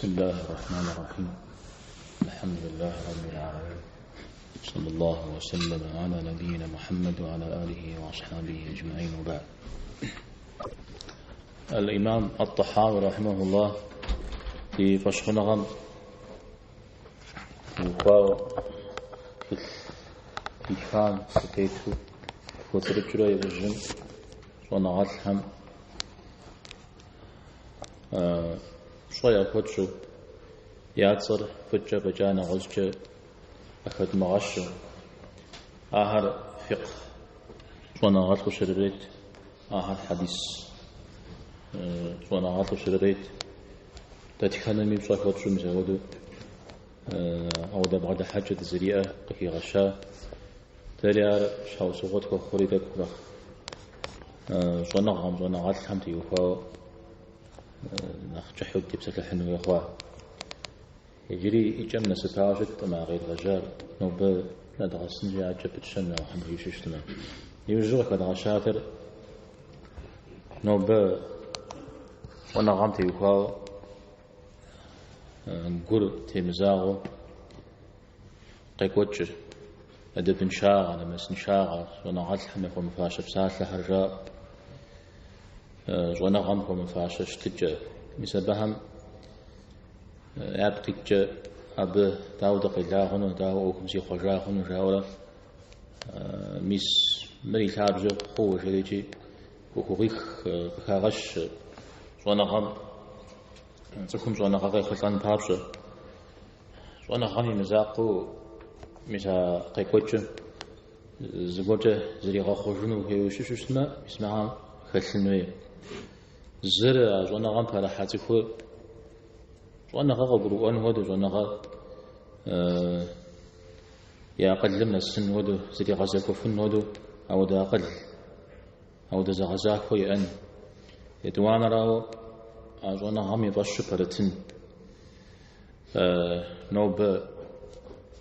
بسم الله الرحمن الرحيم الحمد لله رب العالمين صلى الله وسلم على نبينا محمد وعلى آله وأصحابه أجمعين وبعد الإمام الطحاوي رحمه الله ди фӏэщхъуныгъэм теухуауэ тхылъ итхам дытету дыкӏуэцӏрыкӏыурэ иужьым щӏэныгъэлӏхэм пщӏэ яхуэтщӏу, я цӏэр фӏыкӏэ фӏэкӏа нэгъуэщӏкӏэ къыхэдмыгъэщу, ахэр фикъх щӏэныгъэлӏу щрырет, ахэр хьэдис щӏэныгъэлӏу щрырет. Дэтхэнэми пщӏэ хуэтщӏу мис апхуэдэу ауэдэ бгъэдыхьэкӏэ дызэриӏэр къыхигъэща. Дэри ар щхьэусыгъуэ тхуэхъури тӏэкӏу нэхъ щӏэныгъэм, щӏэныгъэлӏхэм теухуауэ нэхъ кӏыхьу дытепсэлъыхьын хуей хъуа. Иджыри и кӏэм нэсыпауэ щыткъым а къедгъэжьар, нобэ нэдгъэсынщи адэкӏэ пытщэн Алыхьым жиӏэу щытмэ. Иужьу къыхэдгъэщатэр нобэ щӏэныгъэм теухуауэ гур темызагъэу къекӏуэкӏыр, ӏэдэбыншагъэ, нэмысыншагъэ, щӏэныгъэлӏхэм яхуэмыфащэ псалъэхэр жаӏэу, щӏэныгъэм хуэмыфащэ щытыкӏэ. Мис абыхэм япкъ иткӏэ абы дауэ дыкъела хъуну, дауэ ӏуэхум зихъуэжа хъуну жаӏэурэ, мис мыр и лъабжьэ хъууэ жери икӏи ӏуэхугъуих къыхагъэщ щӏэныгъэм, цӏыхум щӏэныгъэ къехъулӏэн папщӏэ. Щӏэныгъэм и мызакъуэу мис а къекӏуэкӏым зыгуэркӏэ зригъэхъуэжыну хуейуэ щыщу щытмэ, мис мыхэм хэлъын хуей. Зыр а щӏэныгъэм пэрыхьэ цӏыхур щӏэныгъэ къыгурыӏуэн хуэдэу, щӏэныгъэ и акъылым нэсын хуэдэу, зригъэзэхуэфын хуэдэу ауэдэ акъыл, ауэдэ зэгъэзахуэ иӏэн. Етӏуанэрауэ, а щӏэныгъэм и фӏэщу пэрытын. Нобэ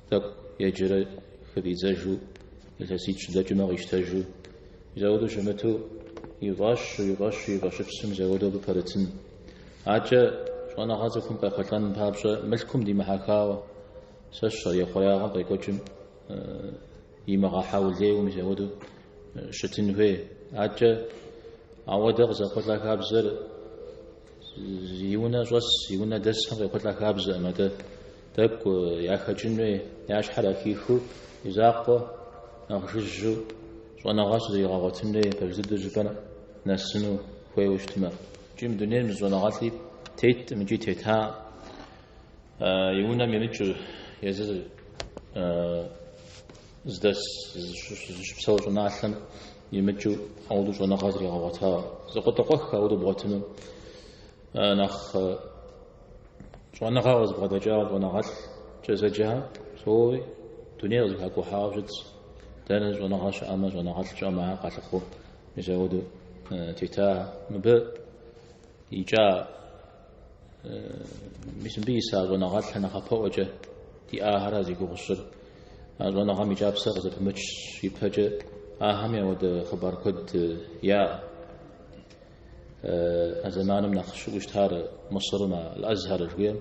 тӏэкӏу еджэрэ хыфӏидзэжу, илъэситӏ щыдэкӏмэ къищтэжу, мис ауэдэу щымыту и фӏэщу, и фӏэщу, и фӏэщыпсу мис ауэдэу абы пэрытын. Адэкӏэ щӏэныгъэ цӏыхум къехъулӏэн папщӏэ мылъкум димыхьэхауэ, сэ сщӏэ ихъуреягъым къекӏуэкӏым имыгъэхьэулейуэ мис ауэдэу щытын хуей. Адэкӏэ ауэдэ къызэхъулӏэ хабзэр И унэ щӏэс, и унэ дэсхэм къехъулӏэ хабзэкъым, атӏэ тӏэкӏу яхэкӏын хуей, я щхьэр яхихыу и закъуэ нэхъ жыжьэу щӏэныгъэ щызригъэгъуэтын хуей, пэж дыдэу жыпӏэр нэсыну хуейуэ щытмэ. Икӏи мы дунейм зы щӏэныгъэлӏи теткъым икӏи тетакъым. И унэм имыкӏыу езыр здэс зыщыпсэу щӏыналъэм имыкӏыу ауэдэу щӏэныгъэ зригъэгъуэта. Зыкъуэтӏакъуэххэ ауэдэу бгъуэтыну нэхъ щӏэныгъэ къызыбгъэдэкӏауэ щӏэныгъэлӏкӏэ зэджэхэм псори дунейр къызэхакӏухьауэ щытщ. Дэнэ щӏэныгъэ щыӏэмэ, щӏэныгъэлӏ щыӏэмэ, ар къалъыхъуэу мис ауэдэу тета. Мыбы икӏа мис мыбы иса щӏэныгъэлӏхэр нэхъапэӏуэкӏэ диӏахэра зи гугъу сщӏыр. А щӏэныгъэм и кӏапсэр къызэпымыч ипэкӏэ ахэми ауэдэ хъыбар куэд яӏэ. А зэманым нэхъ щыӏэу щытар Мысырым Аль-Азхар жыхуиӏэм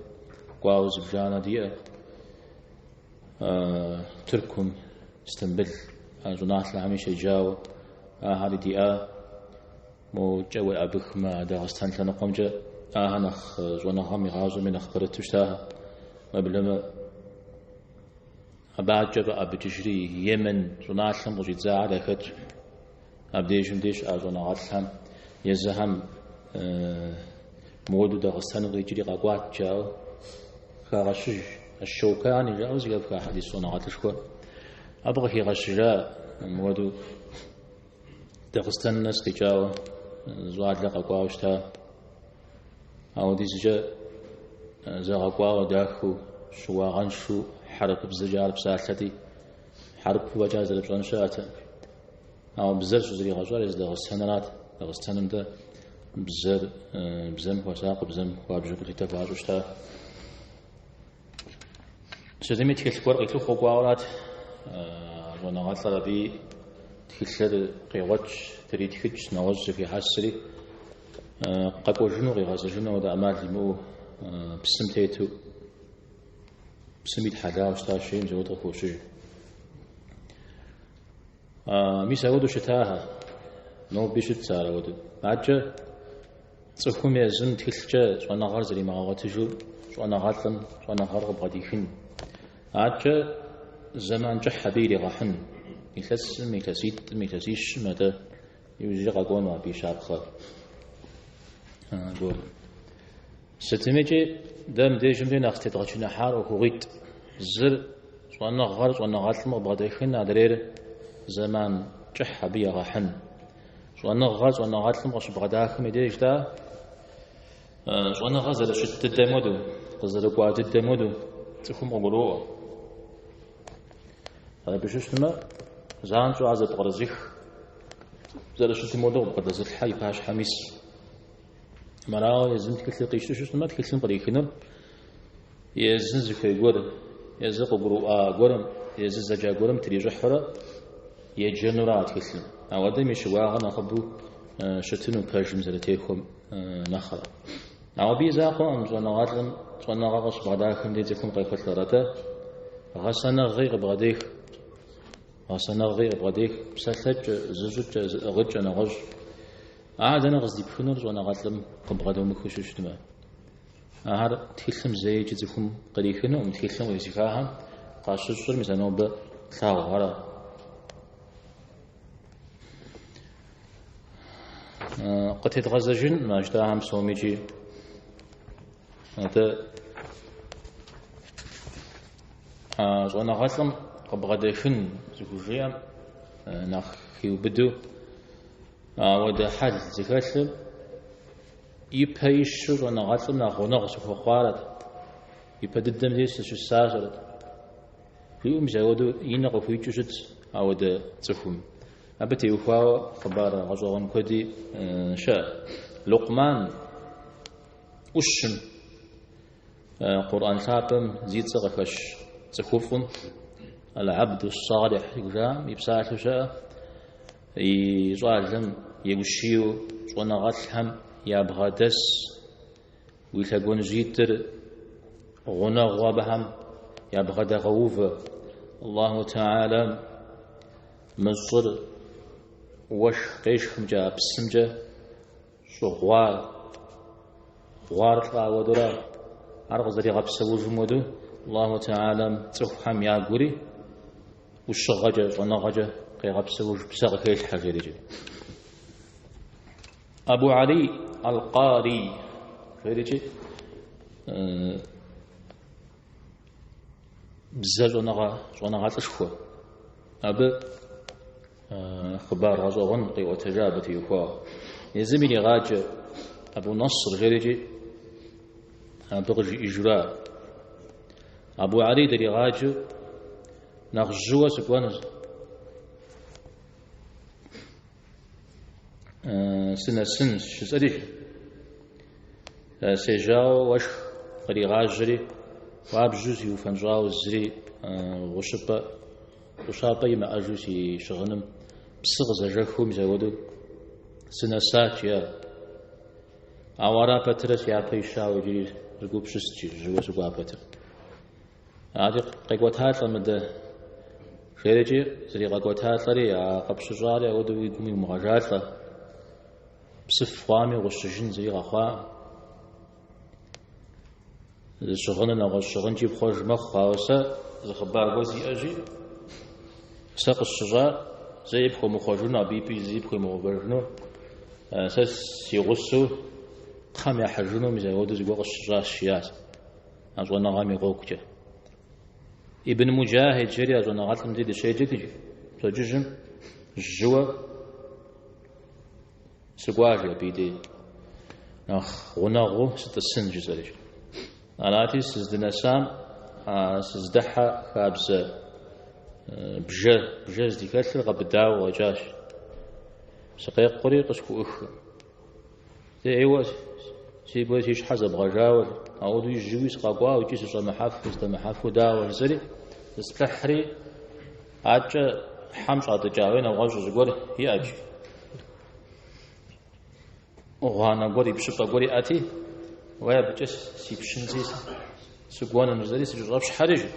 кӏуауэ зыбжанэ диӏэ. Тыркум, Истамбыл а щӏыналъэхэми щеджауэ ахэри диӏа. Мокӏэ уеӏэбыхмэ, Дагъыстэн лъэныкъуэмкӏэ ахэр нэхъ щӏэныгъэм игъащӏэми нэхъ пэрыту щытахэр. Уеблэмэ, абы адэкӏэ фӏэӏэбыкӏыжри Йемен щӏыналъэм къыщӏидзахэр яхэтщ. Абдежым деж щыӏа щӏэныгъэлӏхэм езыхэм мыуэду Дагъыстэным къикӏри къэкӏуат жаӏэу хагъэщыж. Аш-Шэукани жаӏэу зэхэфха хьэдис щӏэныгъэлӏышхуэ. Абы къыхигъэщыжа мыуэду Дагъыстэн нэс къикӏауэ щӏалэ къэкӏуауэ щыта. Ауэдизкӏэ зэгъэкӏуауэ дахэу, щыуагъэншэу хьэрыпыбзэкӏэ ар псалъэти, хьэрыпу фӏэкӏа зэрыпщӏэн щыӏэтэкъым. Ауэ бзэр щызригъэщӏар езы Дагъыстэнырат. Дагъыстэным дэ бзэр, бзэм хуэсакъыу, бзэм хуабжьу гулъытэ хуащӏу щыта. Сытми тхылъ гуэр къилъыхъуэу кӏуауэрат щӏэныгъэлӏыр абы тхылъыр къигъуэтщ, тритхыкӏщ, нэгъуэщӏ зэхуихьэсри, къэкӏуэжыну, къигъэзэжыну ауэдэ ӏэмал имыӏэу псым тету, псым итхьэлауэ щытащ, жери мис ауэдэу къыхощыж. Мис ауэдэу щытахэ, ноби щытщ ар ауэдэу. Адэкӏэ цӏыхум езым тхылъкӏэ щӏэныгъэр зримыгъэгъуэтыжу щӏэныгъэлӏым щӏэныгъэр къыбгъэдихын. Адэкӏэ зэман кӏыхь абы иригъэхьын. Илъэсым, илъэситӏым, илъэсищым атӏэ иужькӏэ къэкӏуэну абы и щапхъэ гуэр. Сытмикӏи дэ мыбдежым де нэхъ зытедгъэчыныхьар ӏуэхугъуитӏ. Зыр щӏэныгъэр щӏэныгъэлӏым къыбгъэдэхын, адрейр зэман кӏыхь абы егъэхьын. Щӏэныгъэр щӏэныгъэлӏым къыщыбгъэдахым и деж-тӏэ, щӏэныгъэр зэрыщыт дыдэм хуэдэу, къызэрыкӏуа дыдэм хуэдэу цӏыхум къыгуроӏуэ. Абы щыщытмэ, занщӏэу ар зэпкърызых, зэрыщытым хуэдэу къыбгъэдэзылъхьэ и пащхьэм ис. Мырауэ езым тхылъыр къищтэу щытмэ, тхылъым кърихынур езыр зыхуей гуэр, езыр къыгурыӏуа гуэрым, езыр зэджа гуэрым трищӏыхьурэ еджэнура а тхылъым. Ауэдэм и щыуагъэр нэхъыбэу щытыну пэжым зэрытехуэм нэхърэ. Ауэ абы и закъуэкъым щӏэныгъэлӏым щӏэныгъэ къыщыбгъэдахым дей цӏыхум къехъулӏэр, атӏэ гъэсэныгъи къыбгъэдех. Гъэсэныгъи къыбгъэдех, псэлъэкӏэ, зыщӏыкӏэ, зыӏыгъыкӏэ нэгъуэщӏ. Ахэр дэнэ къыздипхынур щӏэныгъэлӏым къыбгъэдомыхыу щыщытмэ? Ахэр тхылъым зэикӏи цӏыхум кърихынукъым, тхылъым къизыхахэм къащыщӏыр мис а нобэ тлъагъухэр. Къытедгъэзэжынкъым а жытӏахэм псомикӏи. Атӏэ а щӏэныгъэлӏым къыбгъэдэхын зыхужиӏэм нэхъ хиубыдэу ауэдэ хьэл зыхэлъыр ипэ ищу щӏэныгъэлӏым нэхъ гъунэгъу сыхуэхъуарэт, ипэ дыдэм деж сыщысарэт. Жиӏэу мис ауэдэу и нэ къыхуикӏыу щытщ ауэдэ цӏыхум. Абы теухуауэ хъыбар гъэщӏэгъуэн куэди щыӏэ. Лукъман ӏущым, Къурӏэн лъапӏэм зи цӏэ къыхэщ цӏыхуфӏым, Аль-Абду Салихь жаӏэм и псалъэу щыӏэ, и щӏалэм еущийуэ щӏэныгъэлӏхэм ябгъэдэс, уи лъэгуанжьитӏыр гъунэгъуу абыхэм ябгъэдэгъэувэ. Аллаху Теалэм мы щӏыр уэшх къешхымкӏэ, а псымкӏэ щӏы гъуар, гъуар лӏа хуэдэурэ, ар къызэригъэпсэужым хуэдэу Аллаху Теалэм цӏыхухэм ягури ӏущыгъэкӏэ, щӏэныгъэкӏэ къегъэпсэуж, псэ къыхелъхьэ, жерикӏэ. Абу Алий Аль-Къари, жерикӏи, бзэ щӏэныгъэ, щӏэныгъэлӏышхуэ. Абы хъыбар гъэщӏэгъуэн къиӏуэтэжа абы теухуауэ. Езым иригъаджэ Абу Наср жерикӏи абы къыжиӏэжура. Абу Алий дригъаджэу нэхъ жьыуэ сыкӏуэн сынэсынщ жысӏэри, сежьауэ уэшх къригъажьэри, хуабжьу зиуфэнщӏауэ зыри гъущыпӏэ, гъущапӏэ имыӏэжу си щыгъыным псы къызэжэхыу мис апхуэдэу сынэсат, жиӏа. Ауэ ара пэтрэ си япэ ищауэ иджыри зы гуп щыст, жи, жьыуэ сыкӏуа пэтрэ. Ари къекӏуэталӏэ мыдэ, жерикӏи зригъэкӏуэталӏэри, а къыпщыщӏари ауэдэу уи гум иумыгъэжалӏэ. Псыф хъуами гъущыжын зыри къэхъуакъым. Зы щыгъыныр нэгъуэщӏ щыгъынкӏи пхъуэж мэхъу, ауэ сэ зы хъыбар гуэр сиӏэщи, сэ къысщыщӏар зэи пхуэмыхъуэжыну, абы и пӏи зэи пхуимыгъэувэжыну, сэ си гъусэу кхъэм яхьыжыну мис апхуэдэу зыгуэр къысщыщӏащ, жиӏащ. А щӏэныгъэм и гъуэгукӏэ. Ибн Муджахид жери а щӏэныгъэлӏым дей дыщеджэт иджы. Пщэдджыжьым жьыуэ сыкӏуа жи абы и дей. Нэхъ гъунэгъуу сытӏысын жысӏэри. Арати, сыздынэсам, а сыздыхьэ хабзэ бжэ, бжэ здыхэлъыр гъэбыдауэ къыщӏэкӏащ. Сыкъекъури къысхуӏухым. Ейуэ, си гур си щхьэ зэбгъэжауэ, ауэдэуи жьыуи сыкъэкӏуауэ икӏи сыщӏэмыхьэфу, сыдэмыхьэфу дауэ жысӏэри, зысплъыхьри, адэкӏэ хьэм щӏатӏыкӏауэ нэгъуэщӏ зыгуэр иӏэт. Гъуанэ гуэр, ипщыпӏэ гуэр иӏэти, Уей абыкӏэ сипщынти сыкӏуэным жысӏэри сыкӏэщӏэпщхьэри жи.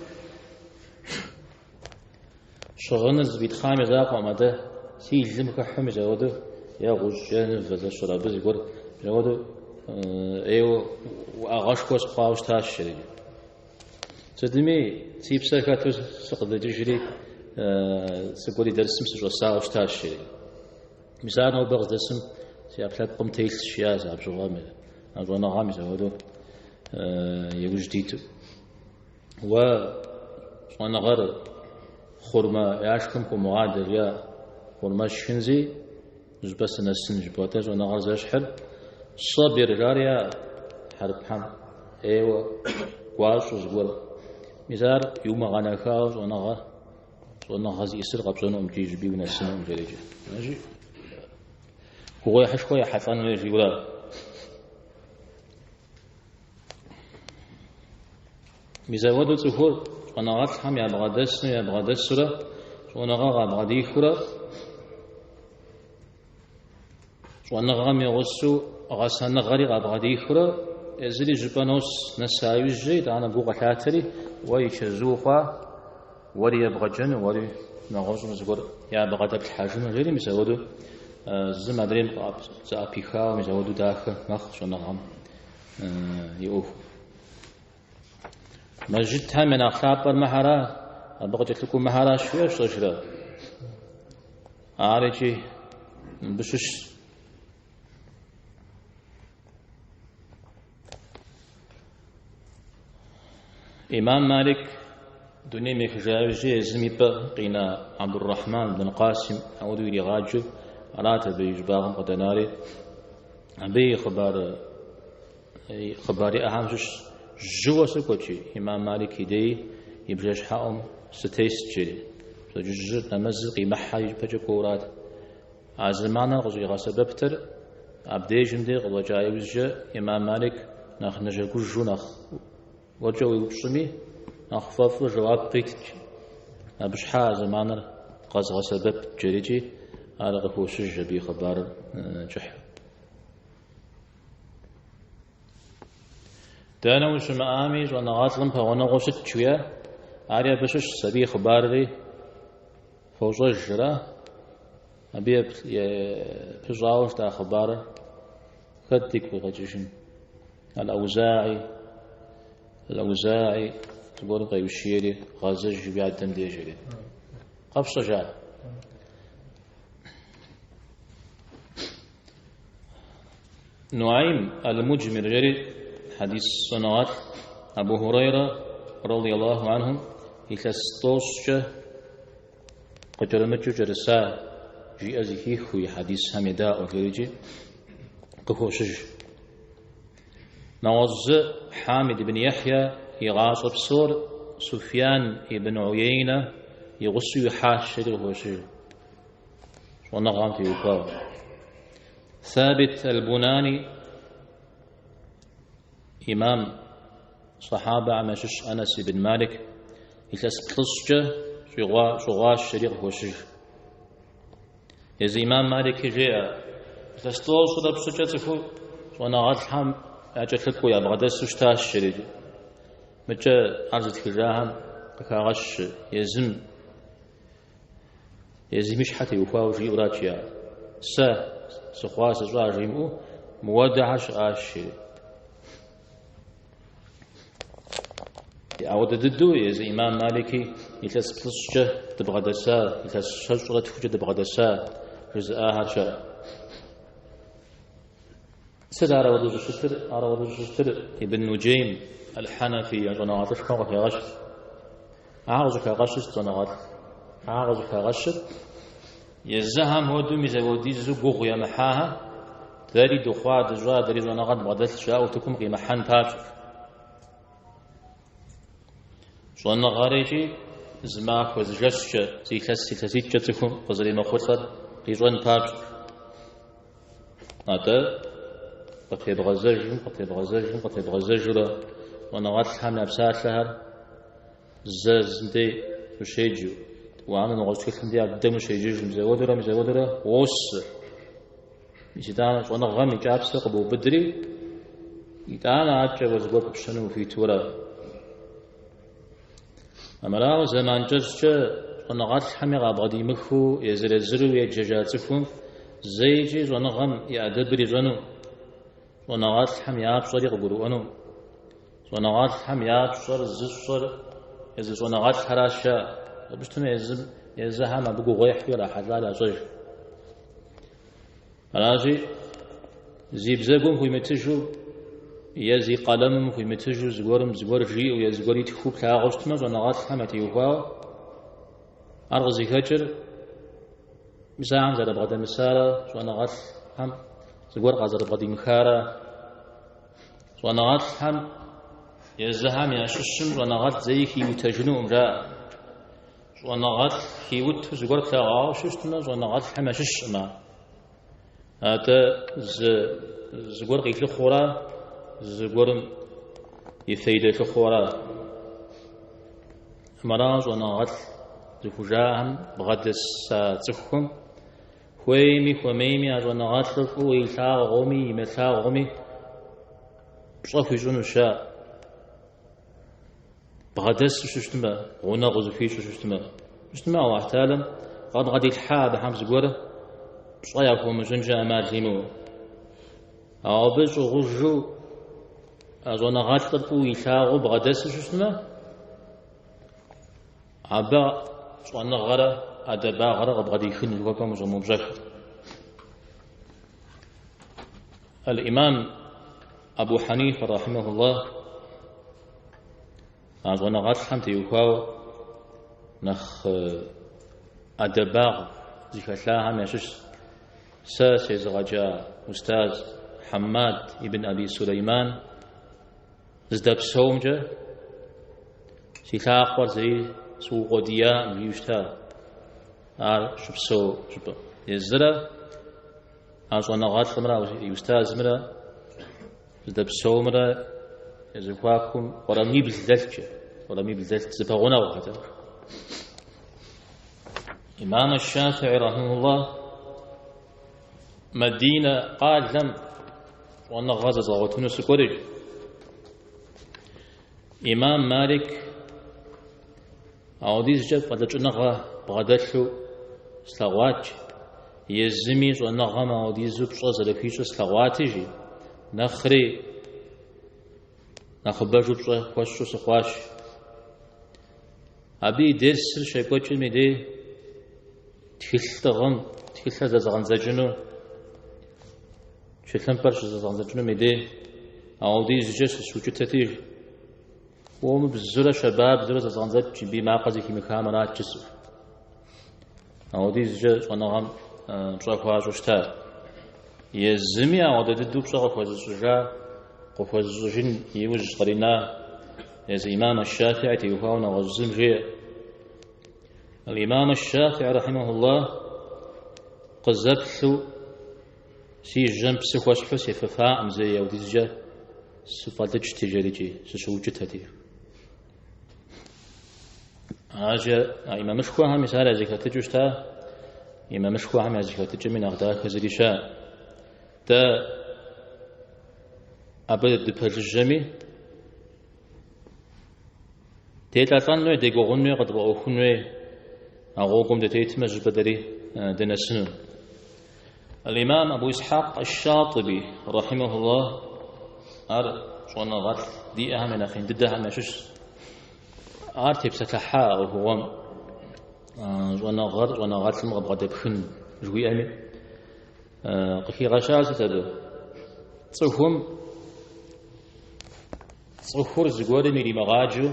Щыгъыныр зэпитхъам и закъуэм, атӏэ си лым хыхьэу мис апхуэдэу е гъущӏ, е нывэ зэщӏыр абы зыгуэр мис апхуэдэу ӏейуэ уӏэгъэшхуэ сыхъуауэ щытащ жери. Сытми, си псэр хэту сыкъыдэкӏыжри, сыкӏуэри дэрсым сыщӏэсауэ щытащ жери. Мис ар нобэ къыздэсым си ӏэпкълъэпкъым телъщ, жиӏащ абщыгъуэм, а щӏэныгъэм мис апхуэдэу иужь диту. Уэ щӏэныгъэр хъурмэ яшхым хуумыгъадэ, жиӏа, хъурмэ сшхынзи, зыщӏыпӏэ сынэсын жыпӏэу, атӏэ щӏэныгъэр зэщхьыр сабир жари хьэрыпхэм ӏейуэ гуащӏэу зыгуэр. Мис ар иумыгъэнэхауэ щӏэныгъэ, щӏэныгъэ зиӏысыр къэпщӏэнукъым икӏи зыщӏыпӏи унэсынукъым жерикӏэ. Гугъуехьышхуэ ехьэлӏэн хуей жиӏэурэ. Мис апхуэдэу цӏыхур щӏэныгъэлӏхэм ябгъэдэсу, ябгъэдэсурэ, щӏэныгъэ къабгъэдихыурэ, щӏэныгъэм и гъусэу гъэсэныгъэри къабгъэдихыурэ, езыри зыщӏыпӏэ нос, нэса иужькӏэ, итӏанэ гу къылъатэри, уэ и чэзу хъуа, уэри ебгъэджэну, уэри нэгъуэщӏым зыгуэр ябгъэдэплъхьэжыну жери, мис апхуэдэу зым адрейм зэӏэпихауэ, мис апхуэдэу дахэ мэхъу щӏэныгъэм и ӏуэху. Мэжджытхэм я нэхъ лъапӏэр мыхьэра, абы къыкӏэлъыкӏуэу мыхьэращ жиӏэу фщӏэжрэ? Ар икӏи мыбы щыщщ. Имам Малик дунейм ехыжа иужькӏэ езым и пӏэ къина Абдуррахьман бин Къасим ауэдэу иригъаджэу арат абы и щӏыбагъым къыдэнари. Абы и хъыбар хъыбар иӏэхэм щыщ жьыуэ сыкӏуэт, жи, Имам Малик и дей и бжэщхьэӏум сытест, жери. Пщэдджыжьыр нэмэзыр къимыхьэ ипэкӏэ кӏуэурат. А зэманыр къыщӏигъэсэбэптыр абдежым дей къыщӏэкӏа иужькӏэ Имам Малик нэхъ нэжэгужу, нэхъ уэркӏэ уеупщӏми, нэхъ фӏэфӏу жэуап къитт. Абы щхьа а зэманыр къэзгъэсэбэпт, жерикӏи ар къыхощыж абы и хъыбарыр кӏыхь. Дэнэ ущымыӏами, щӏэныгъэлӏым пэгъунэгъуу щыт, жиӏэ, ари абы щыщщ, абы и хъыбарри фощӏэжра? Абы пыщӏауэ щыта хъыбарыр хэт дигу къигъэкӏыжын? Аль-Аузаи, Аль-Аузаи зыгуэрым къеущиери, гъэзэж уи адэм деж жери. Къэфщӏэжа? Нуайм аль-Муджмир жери хьэдис щӏэныгъэлӏ Абу Хурейрэ радиаллаху анхум илъэс тӏощӏкӏэ къыкӏэрымыкӏыу кӏэрыса жиӏэ зэхихыу и хьэдисхэм едаӏуэ жерикӏи къыхощыж. Нэгъуэщӏ зы Хьамид ибн Ехья и гъащӏэ псор Суфьян ибн Уейнэ и гъусэу ихьащ жери къыхощыж. Щӏэныгъэм теухуауэ. Сабит аль-Бунани имам сахьабэхэм ящыщ Анас ибн Малик илъэс плӏыщӏкӏэ щӏыгъуащ жери къыхощыж. Езы имам Малики жеӏэ, илъэс тӏощӏрэ пщӏыкӏэ цӏыхур щӏэныгъэлӏхэм якӏэлъыкӏуэу ябгъэдэсу щытащ жери. Мыкӏэ ар зытхыжахэм къыхагъэщ езым Езым и щхьэ теухуауэ жиӏэурат жиӏар. Сэ сыхъуа, сыщӏа жимыӏэу, мыуэдэхэр щыӏащ, жери. Ауэдэ дыдэу езы имам Малики илъэс плӏыщӏкӏэ дыбгъэдэса, илъэс щэщӏрэ тхукӏэ дыбгъэдэса жызыӏахэр щыӏэ. Сыт ар ауэдэу щӏыщытыр? Ар ауэдэу щӏыщытыр Ибн Нуджейм аль-Хьэнафи щӏэныгъэлӏышхуэм къыхегъэщ. Ар къыщӏыхагъэщыр сыт щӏэныгъэлӏ? Ар къыщӏыхагъэщыр езыхэм хуэдэу мис апхуэдизу гугъу емыхьахэр дэри дыхъуа, дыщӏа, дэри щӏэныгъэ дбгъэдэлъ жаӏэу утыкум къимыхьэн папщӏэ. Щӏэныгъэр икӏи зы махуэ, зы жэщкӏэ, зы илъэс, илъэситӏкӏэ цӏыхум къызэремыхъулӏэр къищӏэн папщӏэ. Атӏэ, къытебгъэзэжым, къытебгъэзэжым, къытебгъэзэжурэ щӏэныгъэлӏхэм я псалъэхэр зэ зым дей ущеджэу, тӏуанэ нэгъуэщӏ тхылъым дей абдэм ущеджэжым, мис ауэдурэ, мис ауэдурэ уосэ. Мис итӏанэ щӏэныгъэм и кӏапсэр къыбоубыдри, Итӏанэ адэкӏэ уэ зыгуэр пыпщэну ухуиту ара. Армырауэ зэман кӏэщӏкӏэ щӏэныгъэлӏхэми къабгъэдимыхыу езыр-езыру еджэжа цӏыхум зэикӏи щӏэныгъэм и ӏэдэбыр ищӏэну, щӏэныгъэлӏхэм я пщӏэри къыгурыӏуэну. Щӏэныгъэлӏхэм я пщӏэр зыщӏэр езы щӏэныгъэлӏхэращ жаӏэ. Абы щытмэ езым езыхэм абы гугъуехьу ирахьэлӏар ящӏэж. Аращи, зи бзэгум хуимытыжу е зи къалэмым хуимытыжу зыгуэрым зыгуэр жиӏэу е зыгуэр итхыу плъагъуу щытмэ, щӏэныгъэлӏхэм ятеухуауэ ар къызыхэкӏыр мис ахэм зэрабгъэдэмысарэ щӏэныгъэлӏхэм зыгуэр къазэрыбгъэдимыхарэ. Щӏэныгъэлӏхэм езыхэм ящыщым щӏэныгъэлӏ зэи хиутэжынукъым, жаӏэ. Щӏэныгъэлӏ хиуту зыгуэр плъэгъуауэ щытмэ, щӏэныгъэлӏхэм ящыщкъым ар. Атӏэ зы зыгуэр къилъыхъуэра, зыгуэрым и фейдэ лъыхъуэра. Армырауэ щӏэныгъэлӏ зыхужаӏэхэм бгъэдэса цӏыхухэм хуейми хуэмейми а щӏэныгъэлӏыр фӏыуэ илъагъуми имылъагъуми пщӏэ хуищӏынущ жаӏэ. Бгъэдэсу щыщтмэ, гъунэгъу зыхуищӏу щыщтмэ, щытмэ Аллахь Тэхьэлам къабгъэдилъхьа абыхэм зыгуэр пщӏэ яхуэмыщӏынкӏэ ӏэмал имыӏэу. Ауэ абы щӏыгъужу а щӏэныгъэлӏыр фӏыуэ илъагъуу бгъэдэсу щыщтмэ, абы щӏэныгъэрэ ӏэдэбагърэ къыбгъэдихын жыхуэпӏэм ущӏэмыупщӏэххэ. Аль-Имам Абу Хьэнифэ рахьимэхуллах а щӏэныгъэлӏхэм теухуауэ нэхъ ӏэдэбагъ зыхэлъахэм ящыщщ. Сэ сезыгъэджа устаз Хьэммад ибн Аби Сулейман здэпсэумкӏэ си лъакъуэр зэи сыукъуэдиякъым жиӏэу щыта ар щыпсэу щӏыпӏэм. Езырэ а щӏэныгъэлӏымрэ и устазымрэ здэпсэумрэ я зэхуакум уэрамибл дэлъкӏэ, уэрамибл дэлът зэпэгъунэгъухэт. Имам аш-Шафии рахьимэхуллах Мадинэ къалэм щӏэныгъэ зэзгъэгъуэтыну сыкӏуэри. Имам Малик Ауэдизкӏэ фӏэлӏыкӏыныгъэ бгъэдэлъу слъэгъуат, езыми щӏэныгъэм ауэдизу пщӏэ зэрыхуищӏыр слъэгъуати, жи, нэхъри нэхъыбэжу пщӏэ хуэсщӏу сыхъуащ. Абы и дерсыр щекӏуэкӏым и дей тхылъ сӏыгъым, тхылъыр зэзгъэндзэкӏыну, тхылъымпӏэр щызэзгъэндзэкӏынум и дей ауэдизкӏэ сыщукӏытэти, Хуэмыбзурэ щабабзурэ зэзгъэндзэкӏ мыбы и макъыр зэхимыхам арат жысӏэу. Ауэдизкӏэ щӏэныгъэм пщӏэ хуащӏу щыта. Езыми ауэдэ дыдэу пщӏэ къыхуэзыщӏыжа, къыхуэзыщӏыжын и ужь кърина езы имам аш-Шафии теухуауэ нэгъуэщӏ зым жеӏэ. Аль-Имам аш-Шафии рахьимэхуллах къызэплъу Си жьэм псы хуэсхьу сефэфакъым зэи, ауэдизкӏэ сыфӏэлӏыкӏти, жерикӏи, сыщыукӏытэти. Аращи, а имамышхуэхэм мис ар я зэхэтыкӏэу щыта, имамышхуэхэм я зэхэтыкӏэми нэхъ дахэ зыри щыӏэ. Дэ абы дыпэжыжьэми, делӏэлӏэн хуей, дегугъун хуей, къытфӏэӏуэхун хуей, а гъуэгум дытетмэ, зыщӏыпӏэ дэри дынэсыну. Аль-Имам Абу Исхьакъ аш-Шатиби, рахьимэхуллах, ар щӏэныгъэлӏ диӏэхэм я нэхъ ин дыдэхэм ящыщщ. Ар тепсэлъыхьа а ӏуэхугъуэм щӏэныгъэр щӏэныгъэлӏым къыбгъэдэпхын жыхуиӏэми къыхигъэщащ сыт абы? Цӏыхум Цӏыхур зыгуэрым иримыгъаджэу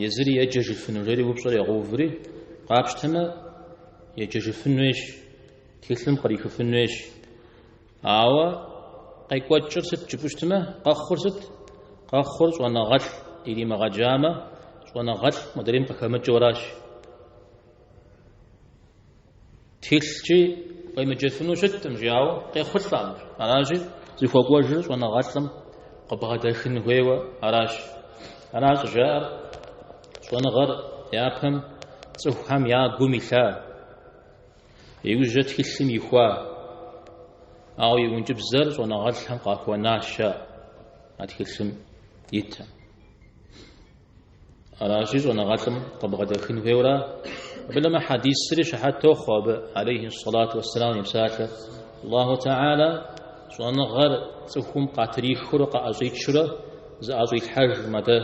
езыри еджэжыфыну жери упщӏэр егъэуври, къапщтэмэ, еджэжыфын хуейщ, тхылъым кърихыфын хуейщ. Ауэ къекӏуэкӏыр сыт жыпӏэу щытмэ, къэхъур сыт? Къэхъур щӏэныгъэлӏ иримыгъэджамэ, щӏэныгъэлӏ модрейм къыхэмыкӏыу аращ. Тхылъкӏи къемыджэфыну щыткъым, жи, ауэ къехъулӏэкъым. Аращи, зыхуэкӏуэжыр щӏэныгъэлӏым къыбгъэдэхын хуейуэ аращ. Аращ щӏыжаӏэр щӏэныгъэр япэм цӏыхухэм я гум илъа, иужькӏэ тхылъым ихуа, ауэ и ӏункӏыбзэр щӏэныгъэлӏхэм къахуэнащ, жаӏэ. а тхылъым итым. Аращи, щӏэныгъэлӏым къыбгъэдэхын хуейуэра. Абы нэмэ хьэдисри щыхьэт тохъуэ абы, алейхи сэлату уэсселам и псалъэр. Аллаху Тэхьэлэ щӏэныгъэр цӏыхум къатрихыурэ къаӏэщӏичурэ зыӏэщӏилъхьэжкъым, атӏэ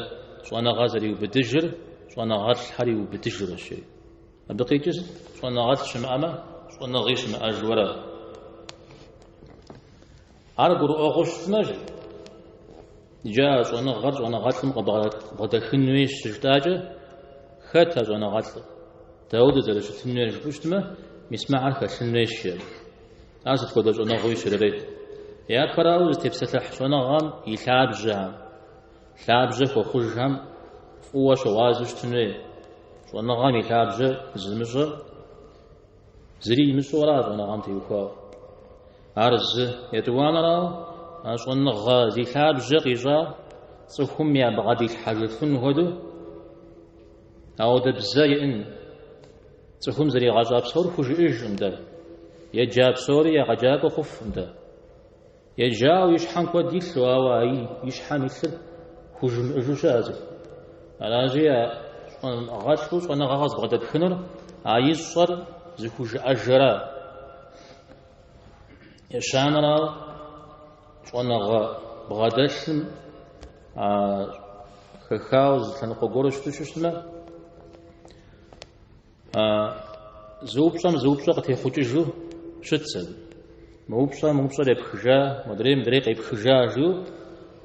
щӏэныгъэр зэриубыдыжыр щӏэныгъэлӏхэр иубыдыжурэщ. Абы къикӏыр сыт? Щӏэныгъэлӏ щымыӏэмэ, щӏэныгъи щымыӏэжуэра. Ар гурыӏуэгъуэу щытмэ, иджы а щӏэныгъэр щӏэныгъэлӏым къыбгъэдэхын хуейщ щыжытӏакӏэ, хэт а щӏэныгъэлӏыр? Дауэдэу зэрыщытын хуейр жыпӏэу щытмэ, мис мыхэр хэлъын хуейщ жиӏэр. Ар сыт хуэдэ щӏэныгъэуи щрырет. Япэрауэ зытепсэлъыхь щӏэныгъэм и лъабжьэхэм, лъабжьэ хуэхъужхэм фӏыуэ щыгъуазэу щытын хуей. Щӏэныгъэм и лъабжьэ зымыщӏэ зыри имыщӏэу ара щӏэныгъэм теухуауэ. Ар зы. Етӏуанэрауэ, а щӏэныгъэ зи лъабжьэ къищӏа цӏыхум ябгъэдилъхьэжыфын хуэдэу ауэдэ бзэ иӏэн. Цӏыхум зэригъэщӏа псор хужыӏэжкъым дэ. Еджа псори егъэджакӏуэ хъуфкъым дэ. Еджауэ и щхьэм куэд илъу, ауэ а и щхьэм илъыр хужымыӏэжу щыӏэ цӏыху. Аращи, а щӏэныгъэлӏу щӏэныгъэ къызыбгъэдэпхынур а ищӏэр зыхужыӏэжра. Ещанэрауэ, щӏэныгъэ бгъэдэлъым а хэхауэ зы лъэныкъуэ гуэру щыту щытмэ, зы упщӏэм зы упщӏэ къытехъукӏыжу щытщ абы. Мы упщӏэм мы упщӏэр епхыжа, модрейм мыдрей къепхыжа жиӏэу,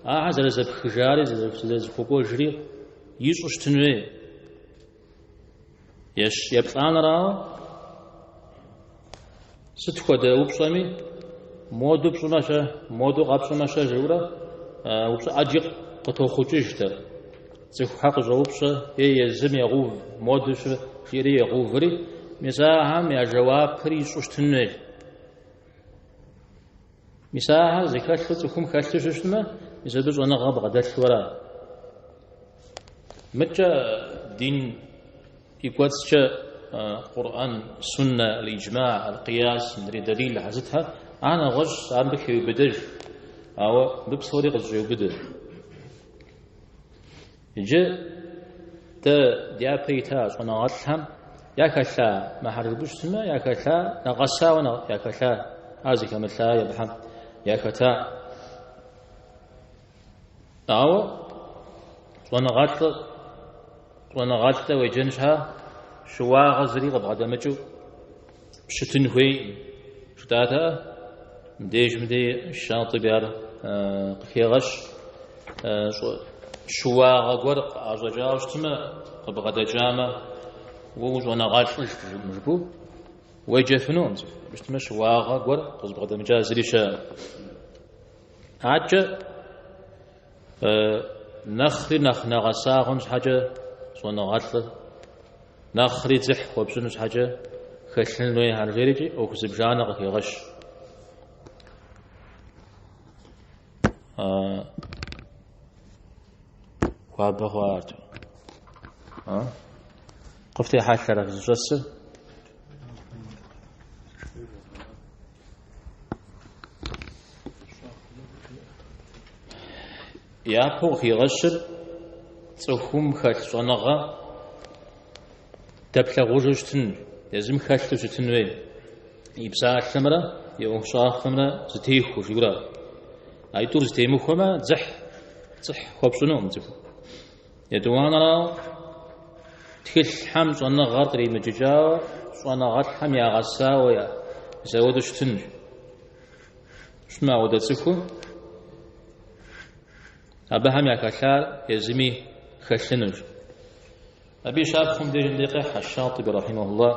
ахэр зэрызэпхыжари зэрызэхуэкӏуэжри ищӏу щытын хуей. Еплӏанэрауэ, сыт хуэдэ упщӏэми, моду пщӏымэ-щэ, моду къэпщӏымэ-щэ жиӏэурэ, упщӏэ ӏэджи къытохъукӏыжтэр. Цӏыхухэр къыщӏоупщӏэ, е езым егъэув, моду-щэ жиӏэри егъэуври, мис ахэм я жэуапри ищӏу щытын хуейщ. Мис ахэр зыхэлъу цӏыхум хэлъу щытмэ, мис абы щӏэныгъэ бгъэдэлъу ара. Мыдкӏэ дин и кӏуэцӏкӏэ Къурӏэн, Суннэ, аль-Иджма, аль-Къияс, мыдрей дэлилхэр сытхэр, ар нэгъуэщӏ, ар мыбы хеубыдэж. Ауэ мыбы псори къызэщӏеубыдэ. Иджы дэ дяпэ ита щӏэныгъэлӏхэм яхэлъа мыхэр жыпӏэу щытмэ, яхэлъа, нэгъэсауэ яхэлъа, ар зыхэмылъа абыхэм яхэта. Ауэ щӏэныгъэлӏыр щӏэныгъэлӏкӏэ уеджэн щхьа щыуагъэ зыри къыбгъэдэмыкӏыу пщытын хуейкъым. Жытӏатэкъэ? Мыбдеж мыдей Шатӏиби ар къыхегъэщ. Щыуагъэ гуэр къыӏэщӏэкӏауэ щытмэ, къыбгъэдэкӏамэ, уэ ущӏэныгъэлӏыщ жыпӏэу уеджэфынукъым цӏыху. Щытмэ, щыуагъэ гуэр къызыбгъэдэмыкӏа зыри щыӏэкъым. Адэкӏэ нэхъри нэхъ нэгъэса хъун щхьэкӏэ щӏэныгъэлӏыр, нэхъри дзыхь хуэпщӏын щхьэкӏэ хэлъын хуейхэр жерикӏи ӏуэху зыбжанэ къыхегъэщ. Хуабэ хъуа арт. Къыфтехьэлъэрэ фызыщӏэсыр? Япэу къыхигъэщыр цӏыхум хэлъ щӏэныгъэ дэплъагъужу щытын, езым хэлъу щытын хуей. И псалъэмрэ и ӏуэхущӏафэмрэ зэтехуэу жиӏэурэ. Аитӏур зэтемыхуэмэ, дзыхь, дзыхь хуэпщӏынукъым цӏыхум. Етӏуанэрауэ, тхылъхэм щӏэныгъэр къримыджыкӏауэ, щӏэныгъэлӏхэм ягъэсауэ я мис ауэдэу щытынщ. Щытмэ, ауэдэ цӏыху абыхэм яхэлъар езыми хэлъынущ. Абы и щапхъэм деж мыдей къехь аш-Шатӏиби рахьимэхуллах.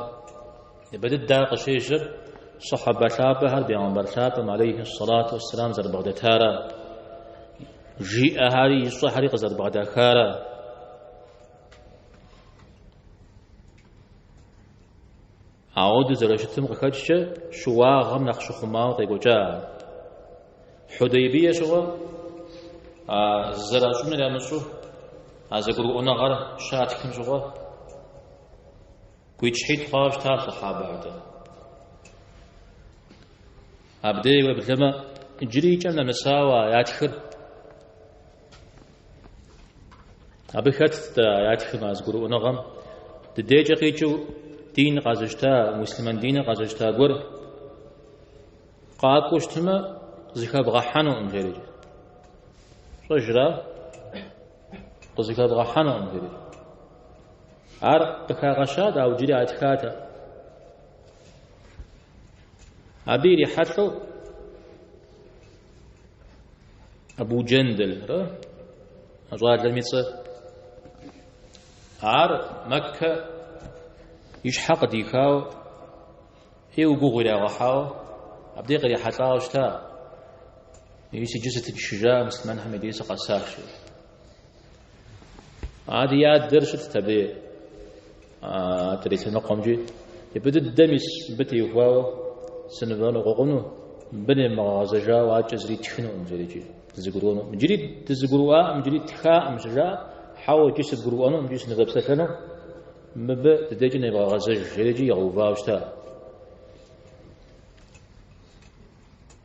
Япэ дыдэ ар къыщежьэр сахьабэ лъапӏэхэр бегъымбар лъапӏэм алейхи сэлату уэсселам зэрыбгъэдэтара, жиӏэхэри ищӏэхэри къызэрыбгъэдахара. Ауэдэу зэрыщытым къыхэкӏкӏэ щыуагъэм нэхъ щыхъумауэ къекӏуэкӏа. Хьудейбие щыгъуэ а зэращӏынур ямыщӏу а зэгурыӏуэныгъэр щатхым щыгъуэ гуитӏщхьитӏ хъуауэ щытащ сахьабэхэр. Абдей уеблэмэ иджыри и кӏэм нэмысауэ ятхыр. Абы хэтт а ятхым а зыгурыӏуэныгъэм дыдейкӏэ къикӏыу дин къэзыщта, муслъымэн диныр къэзыщта гуэр къакӏуэу щытмэ, къызыхэбгъэхьэнукъым, жерикӏ. Пщӏэжрэ? Къызыхэбгъэхьэнукъым, жерикӏ. Ар къыхагъэщат, ауэ иджыри ятхатэкъым. Абы ирихьэлӏэу Абу Джэндэлрэ а щӏалэм и цӏэр. Ар Мэккэ и щхьэ къыдихауэ, ӏейуэ гугъу ирагъэхьауэ, абдей кърихьэлӏауэ щыта. Мис иджы сытыншыжа, муслъымэнхэм я дей сыкъэсащ. Ар и адэр щытт абы адрей лъэныкъуэмкӏи. Ипэ дыдэ мис мыбы теухуауэ сынывэныкъуэкъуну, мыбы немыгъэгъэзэжауэ адэкӏэ зыри тхынукъым, жерикӏи дызэгурыӏуэну. Иджыри дызэгурыӏуакъым, иджыри тхакъым, щыжаӏэм, хьэуэ, иджы сывгурыӏуэну, иджы сынывэпсэлъэну, мыбы дыдэкӏи невгъэгъэзэж, жерикӏи игъэувауэ щыта.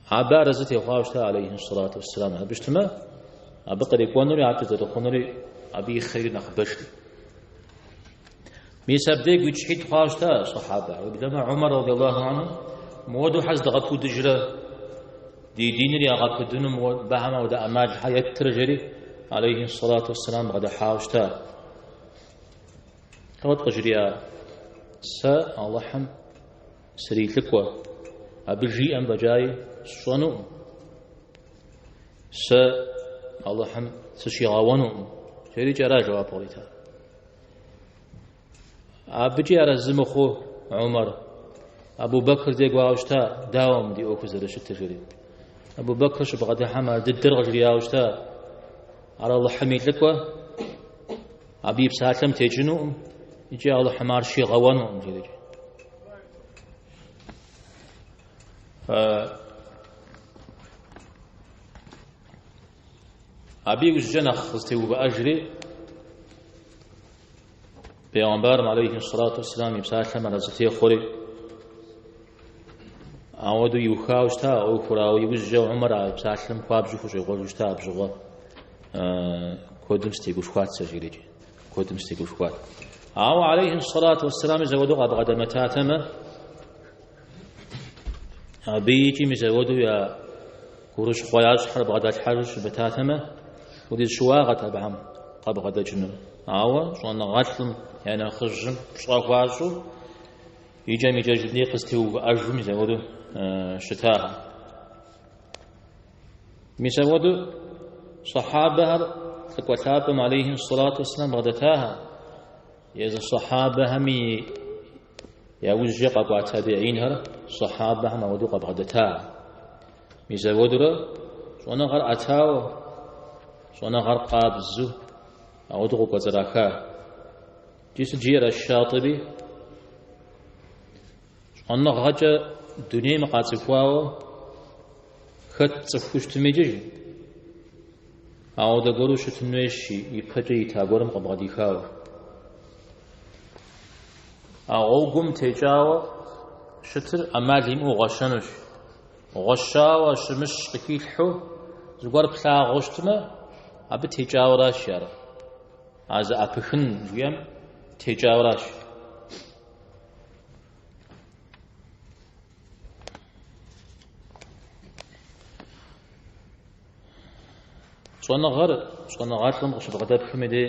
Абы арэзы техъуауэ щыта, алейхи сэлату уэсселам. Абы щытмэ, абы кърикӏуэнури, адэкӏэ зэрыхъунури, абы и хъейри нэхъыбэжт. Мис абдей гуитӏщхьитӏ хъуауэ щыта сахьабэхэр. Уеблэмэ Умар радиаллаху анху мыуэду хьэ зыдгъэпудыжрэ, ди диныр ягъэпудыну мыбыхэм ауэдэ ӏэмалхэр еттрэ жери, алейхи сэлату уэсселам бгъэдыхьауэ щыта. Ауэ къыжриӏа, сэ Алыхьым срилӏыкӏуэ, абы жиӏэм фӏэкӏаи сщӏэнукъым. Сэ Алыхьым сыщигъэуэнукъым. Жерикӏи ара жэуап кърита. Абыкӏи арэзы мыхъуу Умар Абу Бэкр дей кӏуауэ щыта, дауэ мы ди ӏуэхур зэрыщытыр, жери. Абу Бэкр щыбгъэдыхьэм ар дыдэр къыжриӏауэ щыта. Ар Алыхьым и лӏыкӏуэ, абы и псалъэм текӏынукъым, икӏи Алыхьым ар щигъэуэнукъым, жерикӏи. Абы иужькӏэ нэхъ къызытеувыӏэжри, Бегъымбарым алейхи сэлату уэсселам и псалъэм арэзы техъуэри, ауэдэу иухауэ щыта а ӏуэхур, ауэ иужькӏэ Умар а псалъэм хуабжьу хущӏегъуэжу щыта абы щыгъуэ куэдым сытегушхуат сэ жерикӏи, куэдым сытегушхуат. Ауэ алейхи сэлату уэсселами зэуэдэу къабгъэдэмытатэмэ, абы икӏи мис ауэдэу я гурыщхъуэ ящӏхэр бгъэдалъхьэжу щымытатэмэ, хуэдиз щыуагъэт абыхэм къабгъэдэкӏынур. Ауэ щӏэныгъэлӏым я нэхъыжьым пщӏэ хуащӏу, икӏэм-икӏэжым дей къызытеувыӏэжу мис ауэдэу щытахэм. Мис ауэдэу сахьабэхэр лӏыкӏуэ лъапӏэм алейхи сэлату уэсселам бгъэдэтахэм, езы сахьабэхэми я ужькӏэ къэкӏуа табиинхэр сахьабэхэм ауэдэу къабгъэдэта. Мис ауэдурэ щӏэныгъэр ӏэтауэ, щӏэныгъэр къабзэу ауэдэу къыкӏуэцӏраха. Икӏи сыт жиӏэр аш-Шатӏиби? Щӏэныгъэкӏэ дунейм къацӏыхуауэ хэт цӏыхуу щытми иджы, ауэдэ гуэру щытын хуейщ ипэкӏэ ита гуэрым къыбгъэдихауэ. А гъуэгум текӏауэ щытыр ӏэмал имыӏэу гъуэщэнущ. Гъуэщауэ щымыщ къыхилъхьэу зыгуэр плъагъуу щытмэ, абы текӏауэращ ар. А зэӏэпыхын жиӏэм текӏауэращ. Щӏэныгъэр щӏэныгъэлӏым къыщыбгъэдэпхым и дей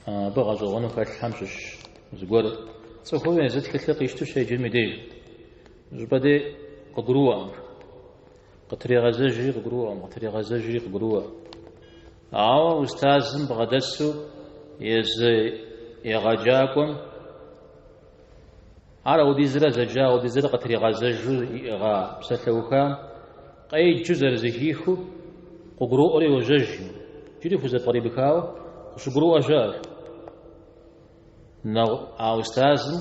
абы гъэщӏэгъуэну хэлъхэм щыщ зыгуэр цӏыхум езы тхылъыр къищтэу щеджэм и деж щӏыпӏэ дей къыгурыӏуэкъым. Къытрегъэзэжри къыгурыӏуэкъым, къытрегъэзэжри къыгурыӏуэкъым. Ауэ устазым бгъэдэсу езы егъэджакӏуэм Ар аудизрэ зэджа, аудизрэ къытригъэзэжу иӏыгъа псалъэухам къеджэу зэрызэхихыу къыгурыӏуэри йожьэж. Иджыри хузэпкъримыхауэ къыщыгурыӏуэ щыӏэщ. А устазым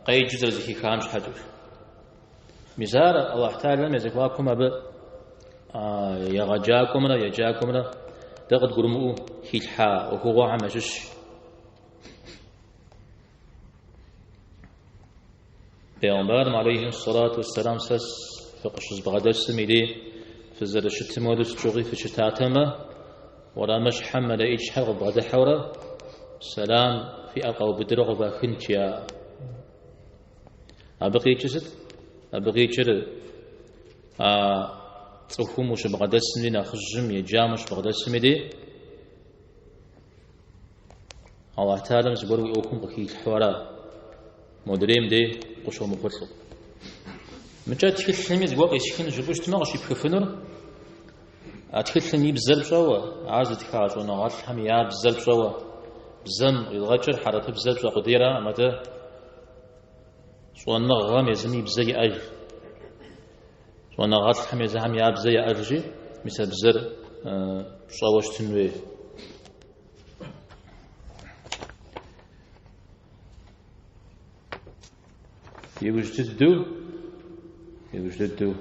къеджэу зэрызэхихам щхьэкӏэщ. Мис ар Аллахь Тэхьэлам я зэхуакум абы егъэджакӏуэмрэ еджакӏуэмрэ дэ къыдгурымыӏуэу хилъхьа ӏуэхугъуэхэм ящыщщ. Бегъымбарым алейхи сэлату уэсселам сэ фыкъыщызбгъэдэсым и дей фызэрыщытым хуэдэу сыт щыгъуи фыщытатэмэ, Уэрамыщхьэм мэлэӏичхэр къыбгъэдыхьэурэ сэлам фи ӏэр къаубыдрэ къывахынт, жаӏэ. Абы къикӏыр сыт? Абы къикӏыр а цӏыхум ущыбгъэдэсым дей, нэхъыжьым, еджам ущыбгъэдэсым дей, Аллахь Тэхьэлам зыгуэр уи ӏуэхум къыхилъхьэу ара, модрейм дей къыщомыхъулӏэу. Мыкӏэ тхылъми зыгуэр къисхын жыпӏэу щытмэ къыщипхыфынур, а тхылъым и бзэр пщӏэуэ, ар зытха щӏэныгъэлӏхэм я бзэр пщӏэуэ, бзэм къигъэкӏыр хьэрыпыбзэр пщӏэ къудейракъым, атӏэ щӏэныгъэм езым и бзэ иӏэж. Щӏэныгъэлӏхэм езыхэм я бзэ яӏэжщи, мис а бзэр пщӏэуэ щытын хуей. Иужь дыдэу, иужь дыдэу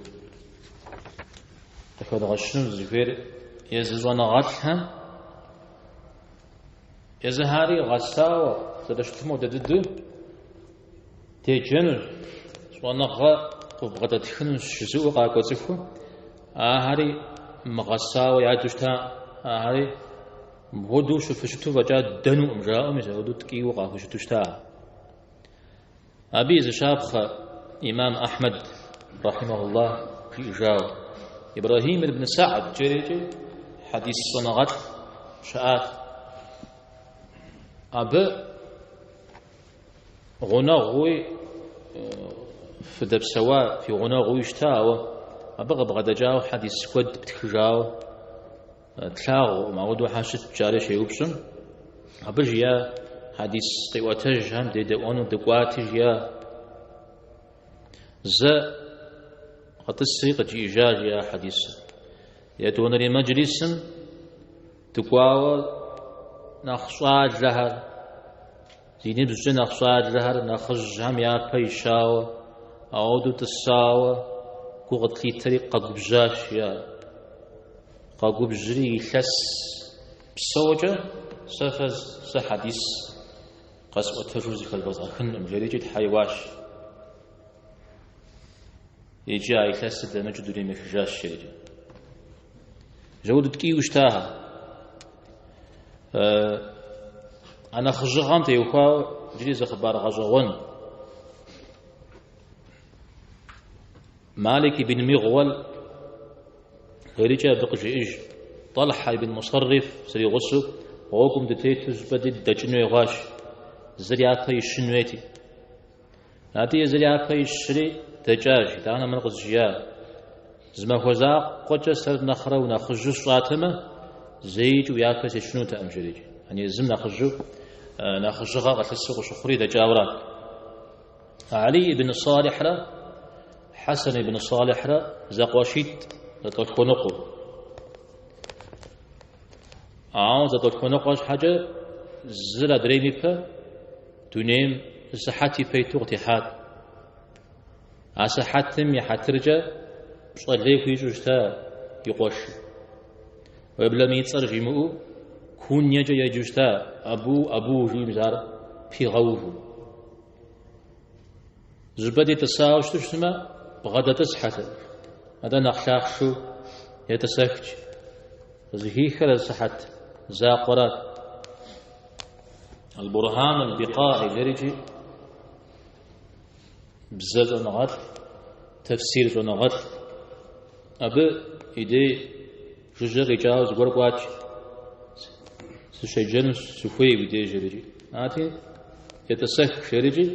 къыхэдгъэщыну зыхуейр езы щӏэныгъэлӏхэм езыхэри гъэсауэ зэрыщытым хуэдэ дыдэу деджэнущ, щӏэныгъэ къывбгъэдэтхынущ жызыӏэу къакӏуэ цӏыху, ахэри мыгъэсауэ ядэу щыта, ахэри мыпхуэдэу фыщыту фӏэкӏа ддэнукъым жаӏэу, мис апхуэдэу ткӏийуэ къахущыту щыта. Абы и зы щапхъэ имам Ахьмэд, рахьимахуллах, жиӏэжауэ. Ибрахим ибн Са'д жерикӏи хьэдис щӏэныгъэлӏ щыӏат. Абы гъунэгъууи фыдэпсэуа, фи гъунэгъууи щыта, ауэ абы къыбгъэдэкӏауэ хьэдис куэд птхыжауэ тлъагъукъым, ауэдэу хьэ щыт жари щеупщӏым, абы жиӏа хьэдис къиӏуэтэжхэм дедэӏуэну дыкӏуати, жиӏа. Зэ къэтӏысри къыджиӏэжа, жиӏа хьэдисыр. Етӏуанэрей мэджлисым дыкӏуауэ нэхъ щӏалэхэр, зи ныбжькӏэ нэхъ щӏалэхэр нэхъыжьхэм япэ ищауэ, ауэдэу тӏысауэ гу къытлъитэри къэгубжьащ, жиӏа. Къэгубжьри илъэс псокӏэ сэ фэ сэ хьэдис къэсӏуэтэжу зыхэзгъэхынкъым, жерикӏи тхьэ иӏуащ. Иджы а илъэсыр дэмыкӏыу дунейм ехыжащ, жерикӏи. Апхуэдэу ткӏийуэ щытахэр. А нэхъыжьыгъэм теухуауэ иджыри зы хъыбар гъэщӏэгъуэн. Малик ибн Мигъуэл жерикӏи абы къыжеӏэж. Тӏалхьэ ибн Мусэрриф сригъусэу гъуэгум дытету щӏыпӏэ дей дыдэкӏын хуей хъуащ. Зыр япэ ищын хуейти. Атӏэ езыр япэ ищри дэкӏащ, итӏанэ мыр къызжиӏа. Зы махуэ закъуэкӏэ сэр нэхърэ унэхъыжьу сщӏатэмэ, зэикӏ уи япэ сищынутэкъым, жерикӏи. Ани езым нэхъыжьу, нэхъыжьыгъэ къылъысу къыщыхъури дэкӏауэрат. Али ибн Салихьрэ Хьэсэн ибн Салихьрэ зэкъуэшитӏ, зэтӏолъхуэныкъуэу. Ауэ зэтӏолъхуэныкъуэ щхьэкӏэ зыр адрейм ипэ дунейм зы сыхьэт ипэ иту къытехьат. А сыхьэтым и хьэтыркӏэ пщӏэ лей хуищӏу щыта и къуэшым. Уеблэмэ и цӏэр жимыӏэу куньекӏэ еджэу щыта, Абу, Абу жиӏэу мис ар пигъэуву. Зыщӏыпӏэ дей тӏысауэ щыту щытмэ, бгъэдэтӏысхьэтэкъым, атӏэ нэхъ лъахъшэу етӏысэхт. Къызыхихыр а сыхьэт закъуэрат. Аль-Бурхьан аль-Бикъаи жерикӏи бзэ щӏэныгъэлӏ, тэфсир щӏэныгъэлӏ. Абы и дей жыжьэ къикӏауэ зыгуэр кӏуат. Сыщеджэну сыхуей уи деж жерикӏи. Арати, етӏысэх жерикӏи,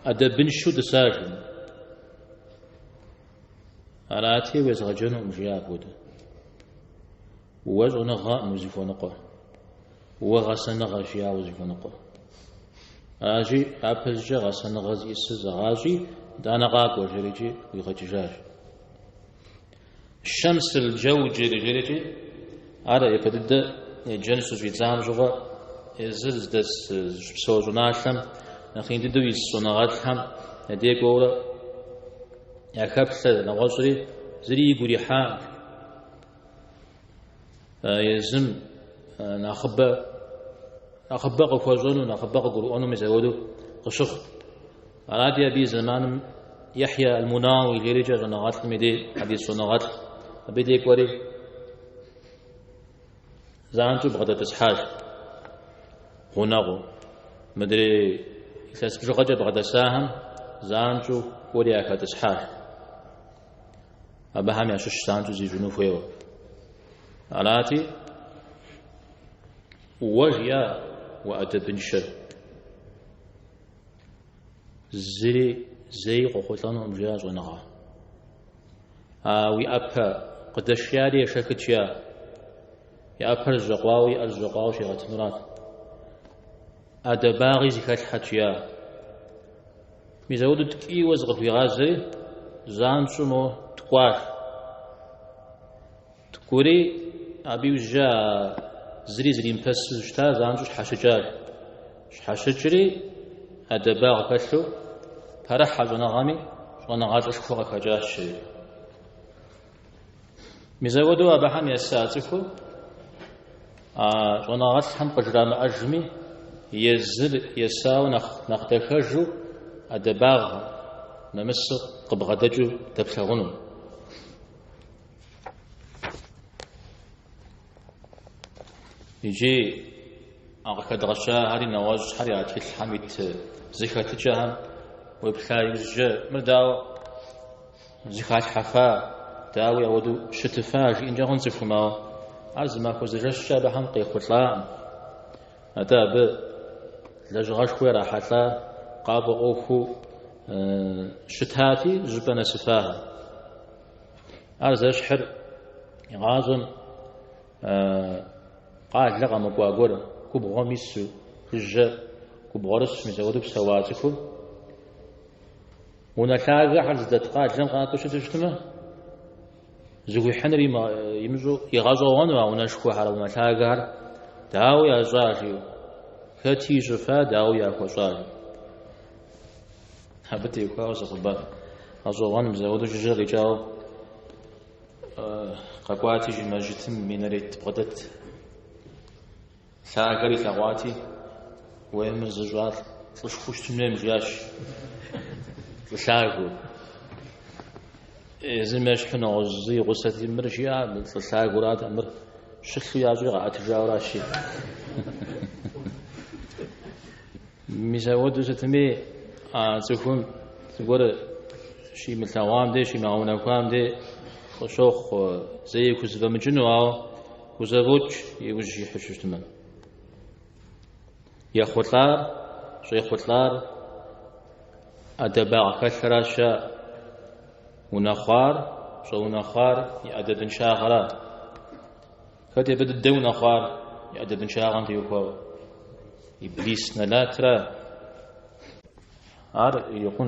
ӏэдэбыншэу тӏыса жи. Арати, уезгъэджэнукъым, жиӏа апхуэдэ. Уэ щӏэныгъэкъым узыхуэныкъуэр. Уэ гъэсэныгъэщ, жиӏа узыхуэныкъуэр. Аращи, япэщӏыкӏэ гъэсэныгъэ зиӏысыр зэгъащӏи, итӏанэ къакӏуэ, жерикӏи ӏуигъэкӏыжащ. Шэмс аль-Джэуджэри жерикӏи, ар япэ дыдэ еджэн щыщӏидзам щыгъуэ езыр здэс зыщыпсэу щӏыналъэм нэхъ ин дыдэу ис щӏэныгъэлӏхэм я дей кӏуэурэ яхэплъэ нэгъуэщӏри зыри игу ирихьакъым. Езым нэхъыбэ нэхъыбэ къыхуэщӏэну, нэхъыбэ къыгурыӏуэну мис апхуэдэу къыщыхъут. Арати, абы и зэманым Ехья аль-Мунауи жерикӏэ щӏэныгъэлӏым и дей, хьэдис щӏэныгъэлӏ, абы и дей кӏуэри. Занщӏэу бгъэдэтӏысхьащ гъунэгъуу. Мыдрей илъэс бжыгъэкӏэ бгъэдэсахэм занщӏэу кӏуэри яхэтӏысхьащ. Абыхэм ящыщ занщӏэу зищӏыну хуейуэ. Арати, уэ жиӏа уэ ӏэдэбыншэр. Зыри зэи къохъулӏэнукъым, жиӏа щӏэныгъэ. А уи ӏэпэ къыдэшияри ешэхыт, жиӏа. И ӏэпэр зэщӏэкъуауэ, и ӏэр зэщӏэкъуауэ щигъэтынурат. ӏэдэбагъи зыхэлъхьэт, жиӏа. Мис ауэдэу ткӏийуэ зыкъыхуигъазэри, занщӏэу мо ткӏуащ. Ткӏури, абы иужькӏэ а зыри зримыпэсу щыта занщӏэу щхьэщыкӏащ. Щхьэщыкӏри, ӏэдэбагъ хэлъу пэрыхьэ щӏэныгъэми щӏэныгъэлӏышхуэ къыхэкӏащ. Мис апхуэдэу абыхэм еса цӏыхур а щӏэныгъэлӏхэм къыжрамыӏэжми, езыр есауэ нэхъ дахэжу ӏэдэбагъ нэмысыр къыбгъэдэкӏыу дэплъагъуну. Иджы а къыхэдгъэщахэри нэгъуэщӏхэри а тхылъхэм ит зэхэтыкӏэхэм уеплъа иужькӏэ мыр дауэ зыхалъхьэфа, дауи ауэдэу щытыфа жиӏэнкӏэ хъун цӏыхум, ауэ ар зы махуэ зы жэщкӏэ абыхэм къехъулӏакъым. Атӏэ абы лэжьыгъэшхуэ ирахьэлӏа къафӏэӏуэхуу щытати, щӏыпӏэ нэсыфахэр. Ар зэщхьыр игъащӏэм къалэ къэмыкӏуа гуэр губгъуэм ису, жыжьэ губгъуэрысу, мис апхуэдэу псэуа цӏыхур унэ лъагэхэр зыдэт къалэм къакӏуэу щыту щытмэ, зыхуихьынур имыщӏэу игъэщӏэгъуэну а унэшхуэхэр, а унэ лъагэхэр дауэ ящӏа жиӏэу, хэти ищӏыфа, дауэ яхуэщӏа жиӏэу. Абы теухуауэ зы хъыбар гъэщӏэгъуэн мис апхуэдэу жыжьэ къикӏауэ къэкӏуати, жи мэжджытым минарет бгъэдэт лъагэр илъэгъуати, уей мыр зыщӏар лӏышхуэу щытын хуейм жиӏащ, лӏы лъагэу. Езым ещхьу нэгъуэщӏ зы и гъусэти, мыр жиӏа, мыр лӏы лъагэурат, мыр щылъу ящӏри къаӏэтыжауэращ. Мис апхуэдэу сытми, а цӏыхум зыгуэр щимылъэгъуам де, щимыгъэунэхуам де къыщохъу зэи хузэфӏэмыкӏыну, ауэ хузэфӏокӏ иужь ихьу щытмэ. Ехъулӏар, щӏехъулӏар ӏэдэбагъ хэлъыращ, унэхъуар, щӏэунэхъуар и ӏэдэбыншагъэра. Хэт япэ дыдэ унэхъуар и ӏэдэбыншагъэм теухуауэ? Иблис нэлатра. Ар ирикъун.